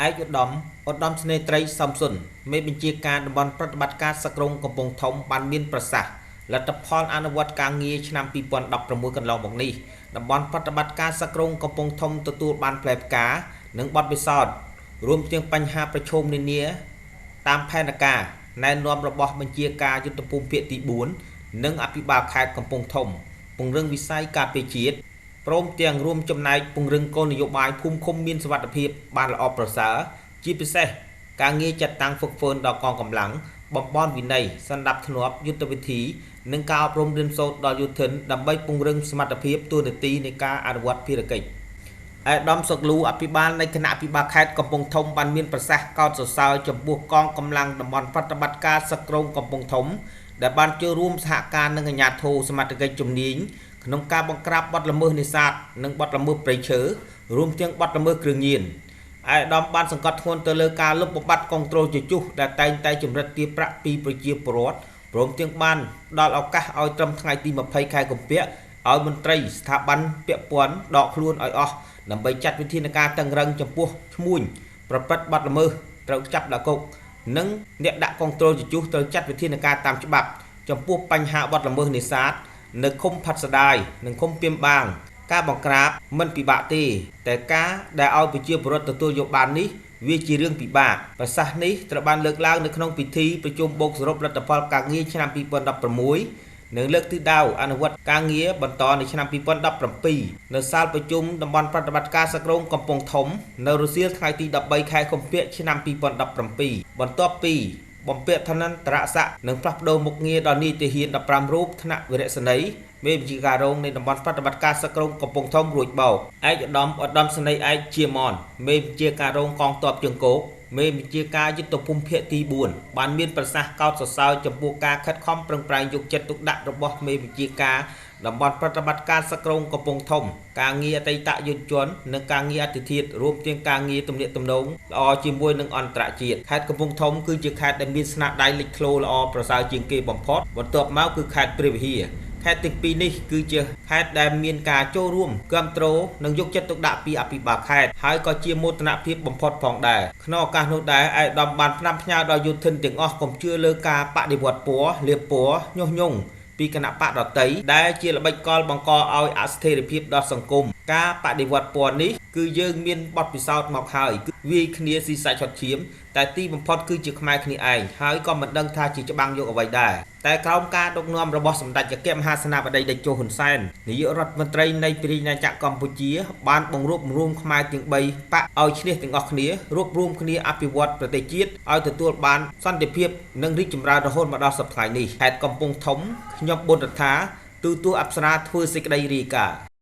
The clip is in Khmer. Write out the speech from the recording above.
ឯកឧត្តមឧត្តមស្នេហ៍ត្រីសំសុនមេបញ្ជាការតំបន់ប្រតិបត្តិការសឹករងកំពង់ធំបានមានប្រសាសន៍លទ្ធផលអនុវត្តការងារឆ្នាំ2016កន្លងមកនេះតំបន់ប្រតិបត្តិការសឹករងកំពង់ធំទទួលបានផ្លែផ្កានិងបទពិសោធន៍រួមទាំងបញ្ហាប្រឈមនានាតាមផែនការណែនាំរបស់បញ្ជាការយុទ្ធភូមិភាគទី4និងអភិបាលខេត្តកំពង់ធំពង្រឹងវិស័យការពារជាតិព្រមទាំងរួមចំណែកពង្រឹងគោលនយោបាយភូមិឃុំមានសុវត្ថិភាពបានល្អប្រសើរជាពិសេសការងារចាត់តាំងហ្វឹកហ្វឺនដល់កងកម្លាំងបំពន់វិន័យសន្តិភាពយុទ្ធវិធីនិងការអប់រំរៀនសូត្រដល់យុទ្ធជនដើម្បីពង្រឹងសមត្ថភាពតួនាទីនៃការអនុវត្តភារកិច្ចឯកឧត្តមសុកលូអភិបាលនៃគណៈអភិបាលខេត្តកំពង់ធំបានមានប្រសាសន៍កោតសរសើរចំពោះកងកម្លាំងតំបន់ប្រតិបត្តិការសឹករងកំពង់ធំដែលបានចូលរួមសហការនឹងអាជ្ញាធរសមត្ថកិច្ចជំនាញក្នុងការបង្ក្រាបបទល្មើសនេសាទនិងបទល្មើសព្រៃឈើរួមទាំងបទល្មើសគ្រឿងញៀនឯកឧត្តមបានសង្កត់ធ្ងន់ទៅលើការលុបបំបាត់កុងត្រូលជជុះដែលតែងតែជំរិតទារប្រាក់ពីប្រជាពលរដ្ឋព្រមទាំងបានផ្ដល់ឱកាសឲ្យត្រឹមថ្ងៃទី20ខែកុម្ភៈឲ្យមន្ត្រីស្ថាប័នពាក់ព័ន្ធដកខ្លួនឲ្យអស់ដើម្បីចាត់វិធានការតឹងរឹងចំពោះឈ្មួញប្រព្រឹត្តបទល្មើសត្រូវចាប់ដាក់គុកនិងអ្នកដាក់កុងត្រូលជជុះត្រូវចាត់វិធានការតាមច្បាប់ចំពោះបញ្ហាបទល្មើសនេសាទនៅឃុំផាត់សដាយនិងឃុំពាមបាងការបង្ក្រាបមិនពិបាកទេតែការដែលឲ្យប្រជាពលរដ្ឋទទួលយកបាននេះវាជារឿងពិបាកប្រសាសន៍នេះត្រូវបានលើកឡើងនៅក្នុងពិធីប្រជុំបូកសរុបលទ្ធផលការងារឆ្នាំ2016និងលើកទិសដៅអនុវត្តការងារបន្តនៅឆ្នាំ2017នៅសាលប្រជុំតំបន់ប្រតិបត្តិការសឹករងកំពង់ធំនៅរសៀលថ្ងៃទី13ខែកុម្ភៈឆ្នាំ2017បន្ទាប់ពីបំពាក់ឋានន្តរស័ក្តិនិងផ្លាស់ប្ដូរមុខងារដល់នាយទាហាន15រូបថ្នាក់វីរសេនីយ៍មេបញ្ជាការរងនៃតំបន់ប្រតិបត្តិការសឹករងកំពង់ធំរួចបោកឯកឧត្តមឧត្តមសេនីយ៍ឯកជាមនមេបញ្ជាការរងកងទ័ពជើងគោកមេបញ្ជាការយុទ្ធភូមិភាគទី4បានមានប្រសាសន៍កោតសរសើរចំពោះការខិតខំប្រឹងប្រែងយកចិត្តទុកដាក់របស់មេបញ្ជាការតំបន់ប្រតិបត្តិការសឹករងកំពង់ធំការងារអតីតយុទ្ធជននិងការងារអតិធិរួមទាំងការងារទំនាក់ទំនងល្អជាមួយនឹងអន្តរជាតិខេត្តកំពង់ធំគឺជាខេត្តដែលមានស្នាដៃលេចធ្លោល្អប្រសើរជាងគេបំផុតបន្ទាប់មកគឺខេត្តព្រះវិហារខេត្តទាំងពីរនេះគឺជាខេត្តដែលមានការចូលរួមគាំទ្រនិងយកចិត្តទុកដាក់ពីអភិបាលខេត្តហើយក៏ជាមោទនភាពបំផុតផងដែរក្នុងឱកាសនោះដែរឯកឧត្តមបានផ្ដាំផ្ញើដល់យុទ្ធជនទាំងអស់កុំជឿលើការបដិវត្តពណ៌លាបពណ៌ញុះញង់ពីគណៈបកដតីដែលជាល្បិចកលបង្កឲ្យអស្ថិរភាពដល់សង្គមការបដិវត្តពណ៌នេះគឺយើងមានបទពិសោធន៍មកហើយគឺវាយគ្នាស៊ីសាច់ឆុតឈាមតែទីបំផុតគឺជាខ្មែរគ្នាឯងហើយក៏មិនដឹងថាជាច្បាំងយកអ្វីដែរតែក្រោមការដឹកនាំរបស់សម្ដេចអគ្គមហាសេនាបតីតេជោហ៊ុនសែននាយករដ្ឋមន្ត្រីនៃព្រះរាជាណាចក្រកម្ពុជាបានបង្រួបបង្រួមខ្មែរទាំង3បក្សឲ្យឈ្នះទាំងអស់គ្នារួបរួមគ្នាអភិវឌ្ឍប្រទេសជាតិឲ្យទទួលបានសន្តិភាពនិងរីកចម្រើនរហូតមកដល់សប្តាហ៍នេះខេត្តកំពង់ធំខ្ញុំប៊ុនរដ្ឋាទូទួអប្សរាធ្វើសេចក្តីរាយការណ៍